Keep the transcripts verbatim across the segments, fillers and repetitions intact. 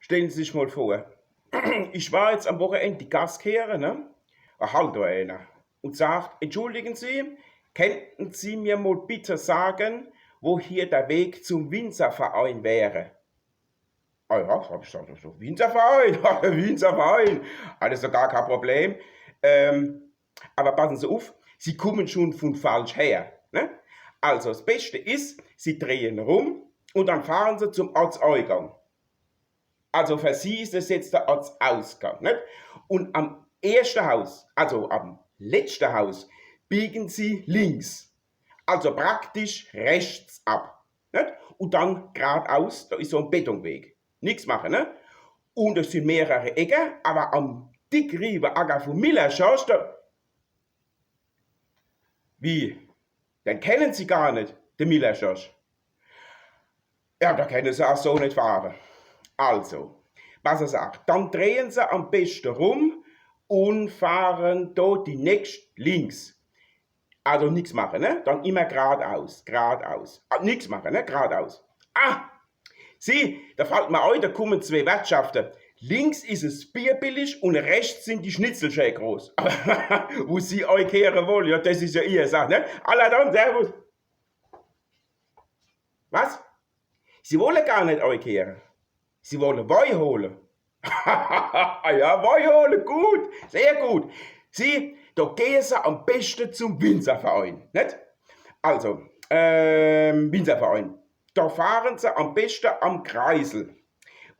Stellen Sie sich mal vor, ich war jetzt am Wochenende die Gass kehre, ne? Da halt do einer und sagt: „Entschuldigen Sie, könnten Sie mir mal bitte sagen, wo hier der Weg zum Winzerverein wäre?“ „Ah ja“, hab ich gesagt, „so Winzerverein, Winzerverein, alles so gar kein Problem.“ Ähm, aber passen Sie auf, Sie kommen schon von falsch her. Ne? Also das Beste ist, Sie drehen rum und dann fahren Sie zum Ortseingang. Also für Sie ist das jetzt der Ortsausgang. Nicht? Und am ersten Haus, also am letzten Haus, biegen Sie links. Also praktisch rechts ab. Nicht? Und dann geradeaus, da ist so ein Betonweg. Nichts machen, ne? Und es sind mehrere Ecken, aber am Dickriebenacker vom Millerschosch, da, wie? Den kennen Sie gar nicht, den Millerschosch. Ja, da können Sie auch so nicht fahren. Also, was er sagt, dann drehen Sie am besten rum und fahren da die nächst links. Also nichts machen, ne? Dann immer geradeaus, geradeaus. Ah, nichts machen, ne? Geradeaus. Ah, Sie, da fällt mir ein, da kommen zwei Wirtschaften. Links ist das Bier billig und rechts sind die Schnitzel schön groß. Wo Sie einkehren wollen, ja, das ist ja Ihre Sache, ne? Alla dann, servus. Was? Sie wollen gar nicht einkehren. Sie wollen Woi holen. Ah ja, Woi holen, gut, sehr gut. Sie, da gehen Sie am besten zum Winzerverein, nicht? Also, ähm, Winzerverein. Da fahren Sie am besten am Kreisel.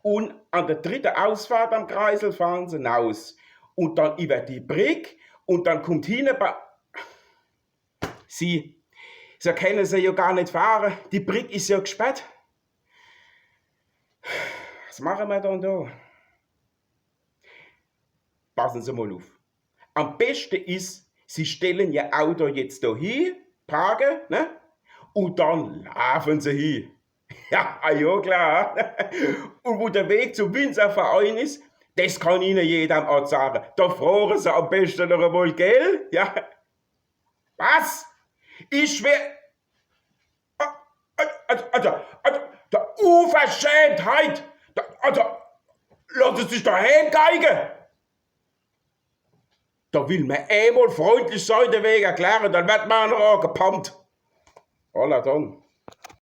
Und an der dritten Ausfahrt am Kreisel fahren Sie raus. Und dann über die Brick und dann kommt hinten bei Sie, so können Sie ja gar nicht fahren. Die Brick ist ja gesperrt. Was machen wir dann da? Passen Sie mal auf. Am besten ist, Sie stellen Ihr Auto jetzt da hin, parken, ne? Und dann laufen Sie hin. Ja, ah ja, klar. Und wo der Weg zum Winzerverein ist, das kann Ihnen jeder am Ort sagen. Da fragen Sie am besten noch einmal, gell? Ja. Was? Ich wär. Also, also, also, also, der Unverschämtheit! Da, also, lassen Sie sich doch heimgeigen! Da will man einmal freundlich sein, der Weg erklären, dann wird man noch gepumpt. Alla dann.